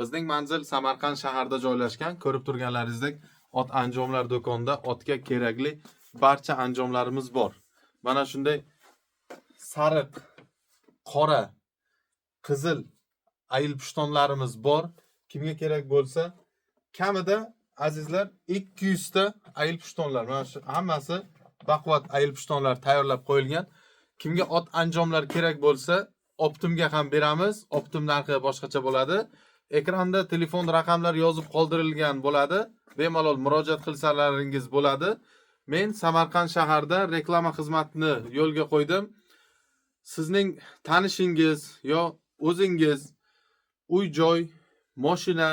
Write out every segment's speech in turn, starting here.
Bizning manzil Samarqand shahrida joylashgan. Ko'rib turganlaringizdek, ot anjomlar do'konida otga kerakli barcha anjomlarimiz bor. Mana shunday sariq, qora, qizil ayil pushtonlarimiz bor. Kimga kerak bo'lsa, kamida, azizlar, 200 ta ayil pushtonlar. Mana shu hammasi baquvvat ayil pushtonlar tayyorlab qo'yilgan. Kimga ot anjomlar kerak bo'lsa, оптом ga ham beramiz. Оптом narxi boshqacha bo'ladi. Ekranda telefon raqamlar yozib qoldirilgan bo'ladi. Bemalol murojaat qilsalaringiz bo'ladi. Men Samarqand shahrida reklama xizmatini yo'lga qo'ydim. Sizning tanishingiz yo o'zingiz uy joy, moshina,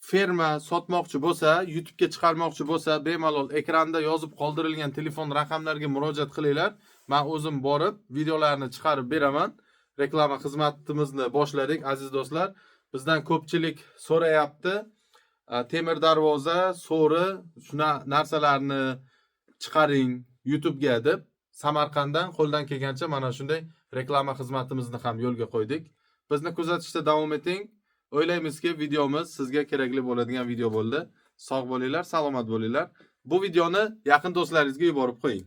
ferma sotmoqchi bo'lsa, YouTube'ga chiqarmoqchi bo'lsa, bemalol ekranda yozib qoldirilgan telefon raqamlariga murojaat qilinglar. Men o'zim borib videolarni chiqarib beraman. Reklama xizmatimizni boshladik, aziz do'stlar. Bizdan ko'pchilik so'rayapti. Temir darvoza, so'ri, shuna narsalarni chiqaring YouTube'ga deb. Samarqanddan qo'ldan kelgancha mana shunday reklama xizmatimizni ham yo'lga qo'ydik. Bizni kuzatishda davom eting. O'ylaymizki, videomiz sizga kerakli bo'ladigan video bo'ldi. Sog' bo'linglar, salomat bo'linglar. Bu videoni yaqin do'stlaringizga yuborib qo'ying.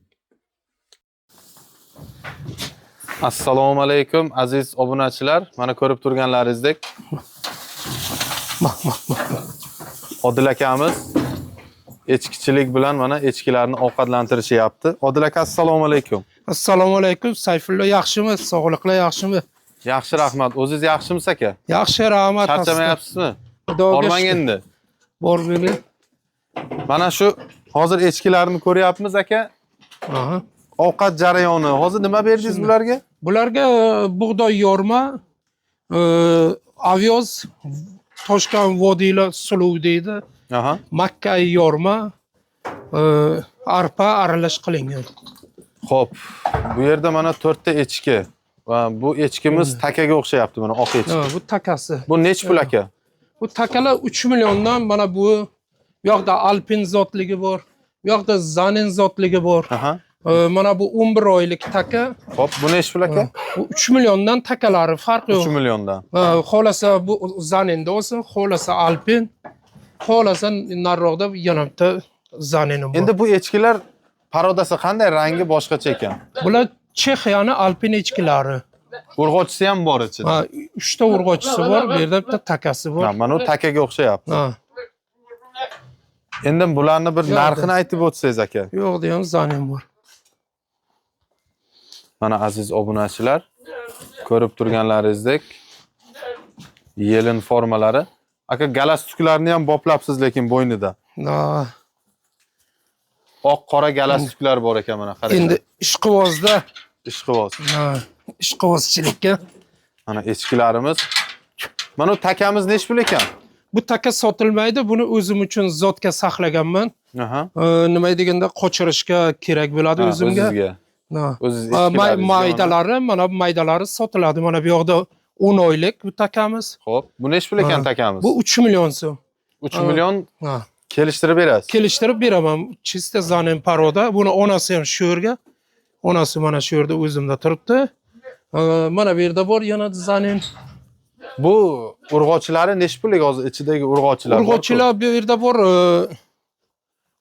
Assalomu alaykum, aziz obunachilar. Mana ko'rib turganlaringizdek, Odil akamiz echkichilik bilan mana echkilarni ovqatlantirishyapti. Odil aka, assalomu alaykum. Assalomu alaykum, Sayfulla, yaxshimi? Sog'liqlar yaxshimi? Yaxshi, rahmat. O'zingiz yaxshimisiz, aka? Yaxshi, rahmat. Charchamayapsizmi? Xudoga Hormang shukur. endi. Bor buni. Mana shu hozir echkilarni ko'ryapmiz, aka. Aha. Ovqat jarayoni. Hozir nima berdingiz bularga? Bularga bug'doy yorma, овёс, Toshkan vodiylar suluv deydi. Makka yorma, arpa aralash qilingan. Xo'p, bu yerda mana 4 ta echki. Va bu echkimiz takaga o'xshayapti, mana oq echki. Ha, bu takasi. Bu nech pul, aka? Bu takalar 3 milliondan, mana bu yoqda alpin zotligi bor, bu yoqda zanin zotligi bor. Mana bu 11 oylik taka. Xo'p, bu nech pul, aka? Bu 3 milliondan takalari, farqi 3 yo'q. milliondan. Ha, xohlasa bu zaninda olsin, xohlasa alpin, xohlasa nariroqda yana bitta zaninim bor. Endi bu echkilar parodasi qanday, rangi boshqacha ekan. Bular Chexiyani alpin echkilari. Urg'ochisi ham bor ichida. Ha, uchta urg'ochisi bor, bu yerda bitta takasi bor. Ha, mana u takaga o'xshayapti. Ha, Endi bularni bir Yo'q, narxini aytib o'tsangiz, aka. bu yoqda ham zanin bor. Mana, aziz obunachilar, ko'rib turganlaringizdek yelin formalari. Aka, galastuklarni ham boplabsiz lekin bo'ynida. Ha, Oq qora galastuklar bor ekan, mana qarang. endi ishqibozda, Ishqiboz. ha, ishqibozchilikka. Mana echkilarimiz. Mana u takamiz nech pul ekan? Bu taka sotilmaydi, buni o'zim uchun zotga saqlaganman. Nima deganda qochirishga kerak bo'ladi Ha, o'zimga. O'zizga. Ha. O'ziz Ha, echkilaringizga mana. Maydalari, mana bu maydalari sotiladi. Mana bu yoqda 10 oylik bu takamiz. Xo'p, bu nech pul ekan Ha, takamiz? Bu 3 million so'm. 3 million Ha. kelishtirib berasiz. Kelishtirib beraman. Чисто zanin порода. Buni onasi ham shu yerga. Onasi mana shu yerda o'zimda turibdi. Mana bu yerda bor yana zanin. Bu urg'ochilari nech pullik hozir, ichidagi urg'ochilar? Bor-ku. Urg'ochilar bu yerda bor.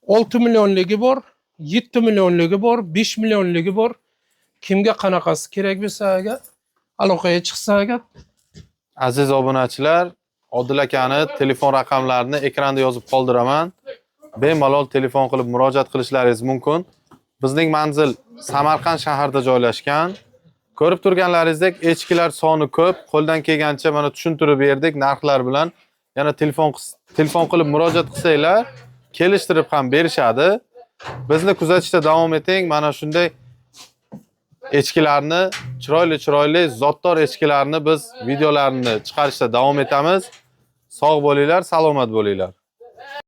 6 millionligi bor, 7 millionligi bor, 5 millionligi bor. Kimga qanaqasi kerak bo'lsa agar aloqaga chiqsa agar. Aziz obunachilar, Odil akani telefon raqamlarini ekranda yozib qoldiraman. Bemalol telefon qilib murojaat qilishlaringiz mumkin. Bizning manzil Samarqand shahrida joylashgan. Ko'rib turganlaringizdek, echkilar soni ko'p. Qo'ldan kelgancha mana tushuntirib berdik narxlar bilan. Yana telefon qilib murojaat qilsanglar, kelishtirib ham berishadi. Bizni kuzatishda davom eting. Mana shunday echkilarni, chiroyli chiroyli zotdor echkilarni biz videolarini chiqarishda davom etamiz. Sog' bo'linglar, salomat bo'linglar.